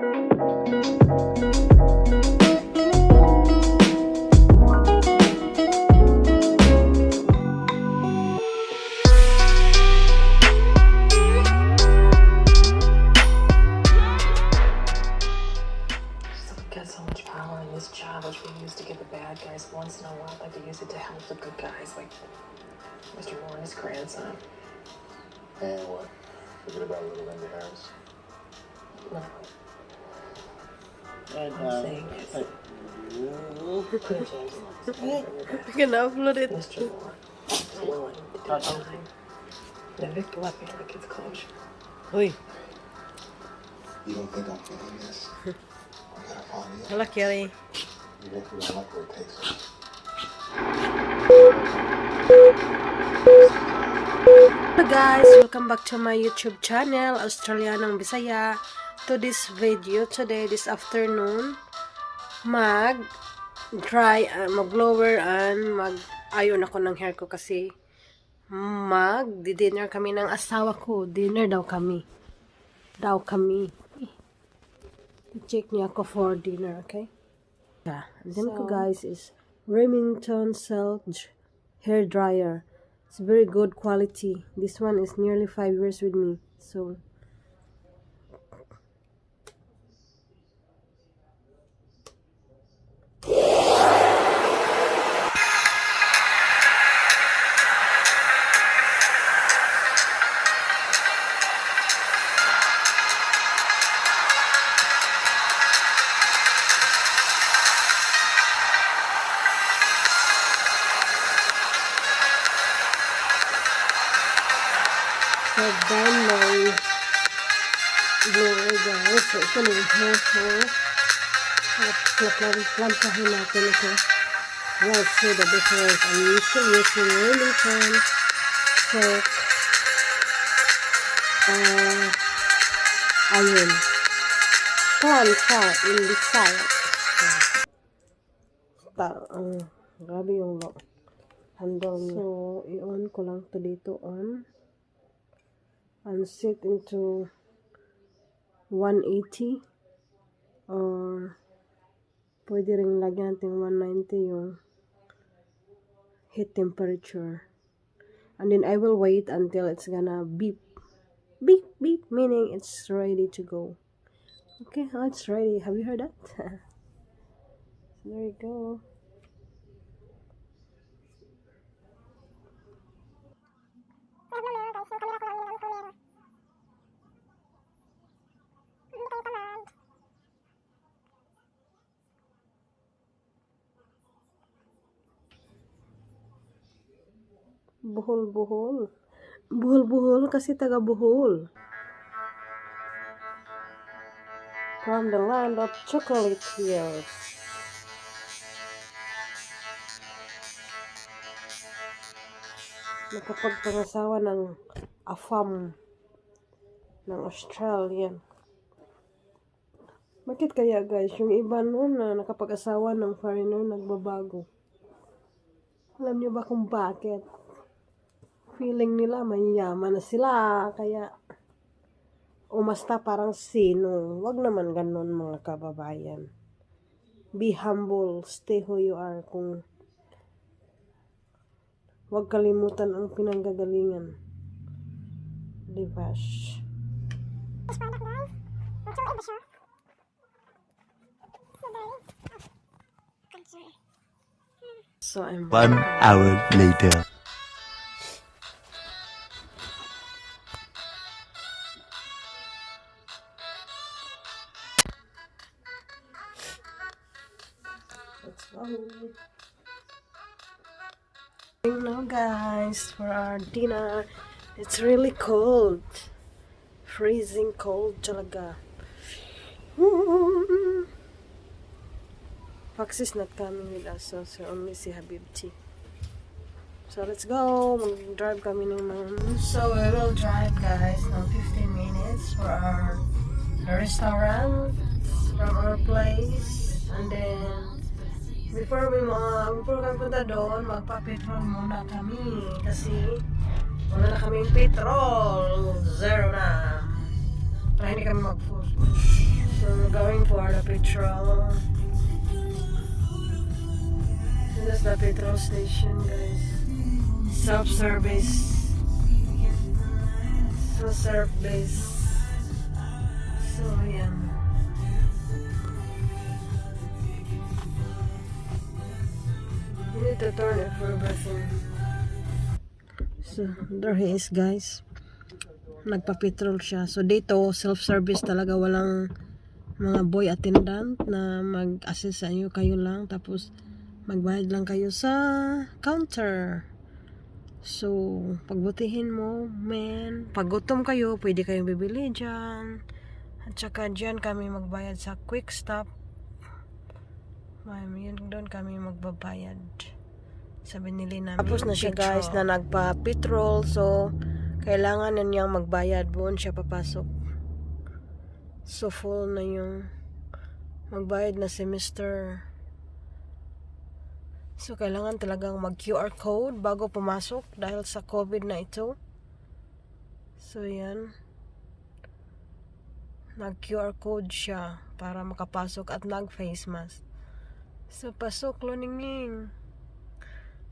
So we've got so much power in this job, which we use to get the bad guys once in a while. I'd like to use it to help the good guys, like Mr. Moore and his grandson. And what? Forget about little Linda Harris. No, And, I'm saying is put James Love I can upload it. Mr. Moore is willing to do time. The Vic left me like his coach. Uy, You don't think I'm feeling this? We gotta follow the hala Kelly. Even if we don't like where it takes us. Hello guys, welcome back to my YouTube channel, Australianang Bisaya. To this video today, this afternoon, mag dry, mag blower and mag ayon ako ng hair ko kasi mag dinner kami ng asawa ko. Dinner daw kami. Daw kami. Check niya ako for dinner, okay? Yeah. And then ko guys is Remington Silk Hair Dryer. It's very good quality. This one is nearly 5 years with me. So done my blower, guys. So ito na yung hair ko. At plantsahin natin ito. Well, see the difference. I'm still using Remington Silk iron. Plancha in Bisaya. Grabe yung handle niya. So, i-on ko lang to dito on. And set into 180 or pwede rin lagyan natin 190 yung heat temperature. And then I will wait until it's gonna beep. Beep, beep, meaning it's ready to go. Okay, oh, it's ready. Have you heard that? So there you go. Buhol, buhol. Buhol, buhol kasi taga Bohol. From the land of chocolate hills. Nakapagpangasawa ng afam ng Australian. Bakit kaya, guys, yung iba noon na nakapag-asawa ng foreigner, nagbabago? Alam niyo ba kung bakit? Feeling nila mayayaman na sila, kaya umasta parang sino. Wag naman ganun, mga kababayan. Be humble, stay who you are. Kung wag kalimutan ang pinanggagalingan. Diba? Shh. This product, guys. Natural ba siya? So very concern. So I'm One hour later. Let's go. Now guys, for our dinner, it's really cold. Freezing cold talaga. Fox is not coming with us, so only si Habibti. So let's go. Mag-drive kami ng mga. So we will drive, guys, ng 15 minutes for our the restaurant from our place. And then before kami punta doon, magpa-petrol muna kami. Kasi wala na kaming petrol. Zero na. Para hindi kami mag-full. So we're going for the petrol. This is the petrol station, guys. Self-service. So, service. So, ayan. You need to turn it for everything. So, there he is, guys. Nagpa-petrol siya. So, dito, self-service talaga. Walang mga boy attendant na mag-assist sa inyo. Kayo lang. Tapos, magbayad lang kayo sa counter. So, pagbutihin mo, man. Pag gutom kayo, pwede kayong bibili dyan. At saka dyan kami magbayad sa Quick Stop. Ma'am, yun doon kami magbabayad sa binili namin. Tapos na siya, guys, na nagpa-petrol. So, kailangan na niyang magbayad. Buon siya papasok. So, full na yung magbayad na si Mr. So, kailangan talagang mag-QR code bago pumasok dahil sa COVID na ito. So, yan. Nag-QR code siya para makapasok at nag-face mask. So, pasok, luningning.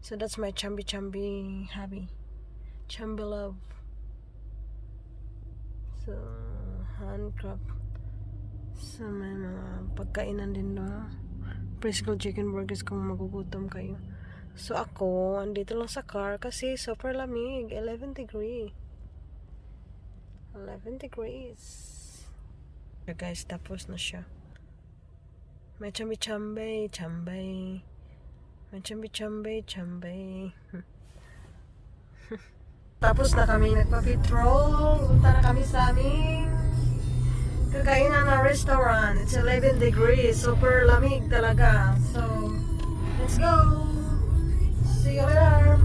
So, that's my chumby-chumby hobby. Chumby love. So, handcraft. So, may mga pagkainan din doon. Frisco chicken burgers kung magugutom kayo. So, ako, andito lang sa car kasi super lamig. 11 degree. 11 degrees. Okay, guys, tapos na siya. May chambi-chambay, chambay. May chambi-chambay, chambay. Tapos na kami nagpa-petrol. Punta na kami sa aming kakainan na restaurant. It's 11 degrees. Super lamig talaga. So, let's go! See you later!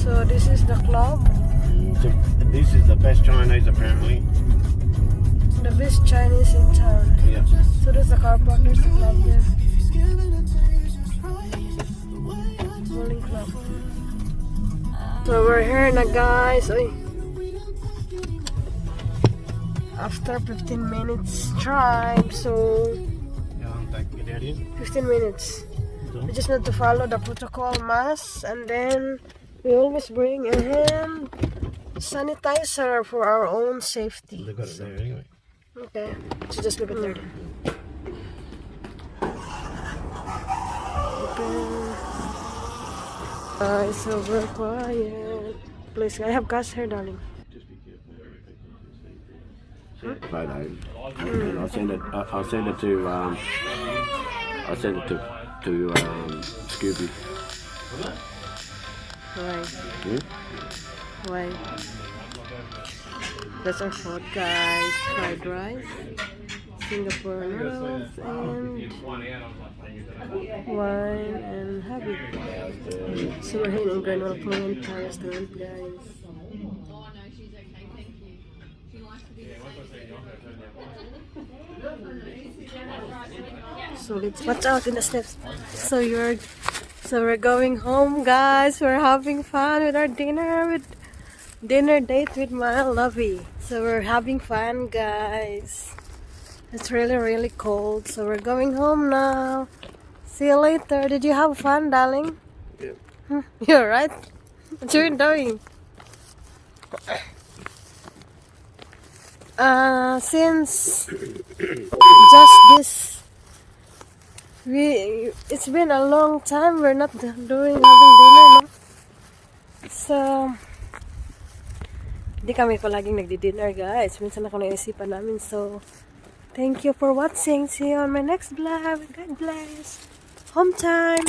So, this is the club. So this is the best Chinese, apparently. The best Chinese in town. Yeah. So, there's the car park. There's the club there. Bowling club. So, we're here na, guys. Uy. After 15 minutes drive, so Yeah, I'm taking it out here. 15 minutes. We just need to follow the protocol mask and then we always bring a hand sanitizer for our own safety. They've got it there anyway. Okay, so just leave it there then. Open. It's over quiet. Please, I have gas here, darling. Just be careful. Photo. And I'll send it. I'll send it to. I'll send it to Scooby. Why? Hmm? Why? That's our food, guys. Fried rice, Singapore noodles, and wine and happy. So we're here in Granville Point Thai restaurant, guys. Oh no, she's okay, thank you. She likes to be So let's watch out in the steps. So we're going home, guys. We're having fun with our dinner date with my lovey. So we're having fun, guys. It's really, really cold. So we're going home now. See you later. Did you have fun, darling? Yeah. You're right. What you doing? Since just this we it's been a long time we're not doing having dinner, no? So hindi kami palaging nagdi-dinner, guys. Minsan ako naisipan namin. So thank you for watching. See you on my next vlog. God bless. Home time.